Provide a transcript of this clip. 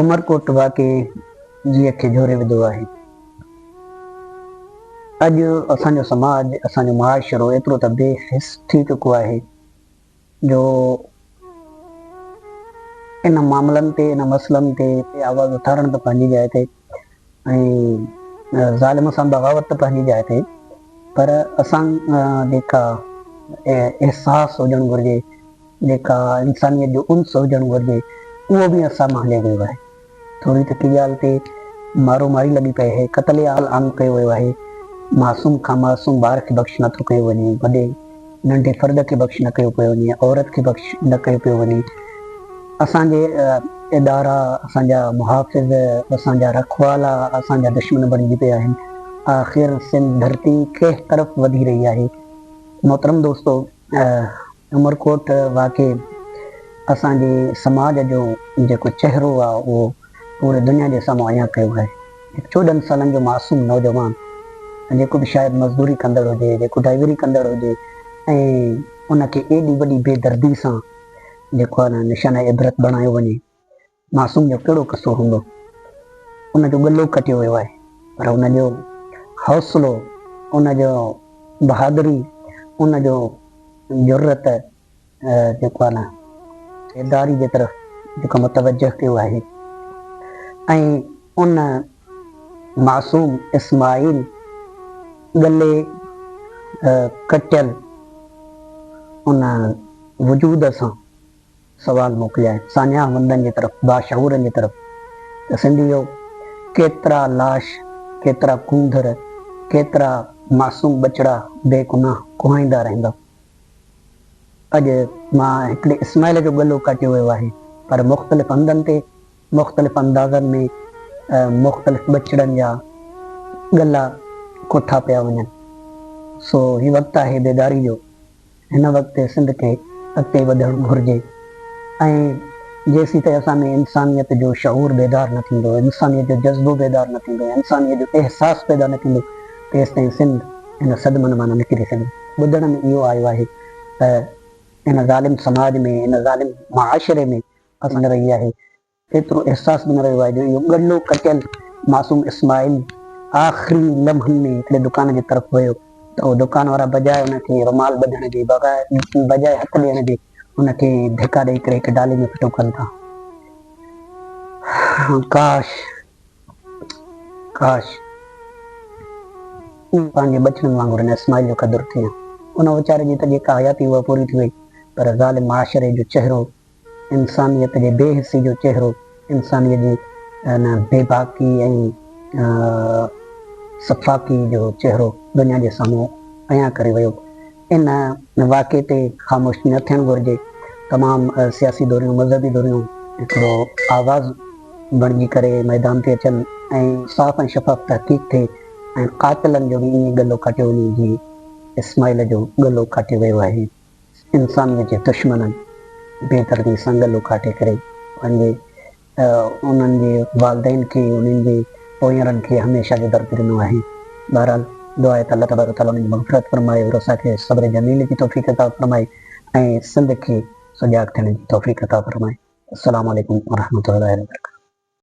عمرڪوٽ واقعي جيء کي جهوري وڌو آهي. اڄ اسان جو سماج، اسان جو معاشرو ايترو ته بي حس ٿي چڪو آهي جو ان معاملن تي، ان مسئلن تي آواز اٿارڻ ته پنهنجي جاء تي ۽ ظالم سان بغاوت ته پنهنجي جاء تي پر اسان جيڪا احساس هجڻ گهرجي، جيڪا انسانيت جو انس هجڻ گهرجي اهو به اسان مان هليو ويو آهي. ٿوري ٿڪي ڳالهه تي مارو ماري لڳي پئي آهي، قتل عام ڪيو ويو آهي، معصوم کان معصوم ٻار کي بخش نه ٿو ڪيو وڃي، وڏي ننڍي فرد کي بخش نه ڪيو پيو وڃي، عورت کي بخش نه ڪيو پيو وڃي، اسان جي ادارا، اسان جا محافظ، اسان جا رکوالا اسان جا دشمن بڻجي پيا آهن، آخر سنڌ ڌرتي ڪنهن طرف وڌي رهي آهي؟ محترم دوستو! عمرڪوٽ واقعي اسان جي سماج جو جيڪو چهرو آ اهو پوري دنيا جي سامهون عيان ڪيو آهي. هڪ 14 سالن جو معصوم نوجوان جيڪو به شايد مزدوري ڪندڙ هجي، جيڪو ڊرائيوري ڪندڙ هجي ۽ ان کي ايڏي وڏي بي دردي سان جيڪو آ نه نشانه عبرت بڻايو وڃي. معصوم جو ڪهڙو قصور هوندو؟ ان جو ڳلو ڪٽيو ويو آهي، پر ان جو حوصلو، ان جو بهادري، ان جو جرئت جيڪو آهي نه بيداري جي طرف جيڪو متوجه ڪيو آهي ۽ ان معصوم اسماعيل ڳلي ڪٽيل ان وجود سان سوال موڪليا آهن ساڃاهه وندن جي طرف، باشعورن جي طرف ته سنڌيو ڪيترا لاش، ڪيترا ڪونڌر، ڪيترا معصوم ٻچڙا بي گناهه ڪهائيندا رهندا. اڄ مان هڪڙي اسماعيل جو ڳلو ڪاٽيو ويو آهي پر مختلف هنڌن تي مختلف اندازن ۾ مختلف ٻچڙن جا ڳلا ڪوٺا پيا وڃن. سو هي وقت آهي بيداري جو. هن وقت سنڌ کي اڳتي وڌڻ گهرجي ۽ جيسيتائين اسان ۾ انسانيت جو شعور بيدار نه ٿيندو، انسانيت جو جذبو بيدار نه ٿيندو، انسانيت جو احساس پيدا نه ٿيندو تيستائين سنڌ هن صدمن مان نه نڪري سگهندي. ٻڌڻ ۾ اهو آيو آهي ته هن ظالم سماج ۾، هن ظالم معاشري ۾ اسان رهي آهي ايترو احساس به نه رهيو آهي جو اهو ڳلو ڪٽيل معصوم اسماعيل آخري لمحن ۾ هڪڙي دڪان جي طرف ويو ته اهو دڪان وارا بجاء ان کي رومال ٻڌڻ جي بجاء هٿ ڏيڻ جي ان کي ڌڪا ڏئي ڪري هڪ ڊالي ۾ ڦٽو ڪن ٿا. ڪاش! ڪاش! پنهنجي ٻچڙن وانگر هن اسماعيل جو قدر ٿئي ها. ان ويچاري جي ته جيڪا حياتي اها پوري ٿي وئي پر ظالم معاشري جو چهرو انسانيت جي بي حسي جو چهرو، انسانيت جي ان بيباڪي ۽ سفاڪي جو چهرو دنيا جي سامهون عيان ڪري ويو. ان واقعي تي خاموش نه ٿيڻ گهرجي. تمام سياسي ڌريون، مذهبي ڌريون هڪڙو آواز بڻجي ڪري ميدان تي اچن ۽ صاف ۽ شفاف تحقيق ٿئي ۽ قاتلن جو به ائين ڳلو ڪاٽيو وڃي جيئن اسماعيل جو ڳلو ڪاٽيو ويو آهي. انسانيت جي دشمنن بي دردي سان ڳلو ڪاٽي ڪري پنهنجي انهن جي والدين کي انهن جي پوئينرن کي هميشه جو درد ڏنو آهي. بهرحال دعا آهي ته الله تبارڪ وتعالي انهن جي مغفرت فرمائي ورثا کي صبر جميل جي توفيق عطا فرمائي ۽ سنڌ کي سجاڳ ٿيڻ جي توفيق عطا فرمائي. السلام عليڪم ورحمة الله وبرڪاته.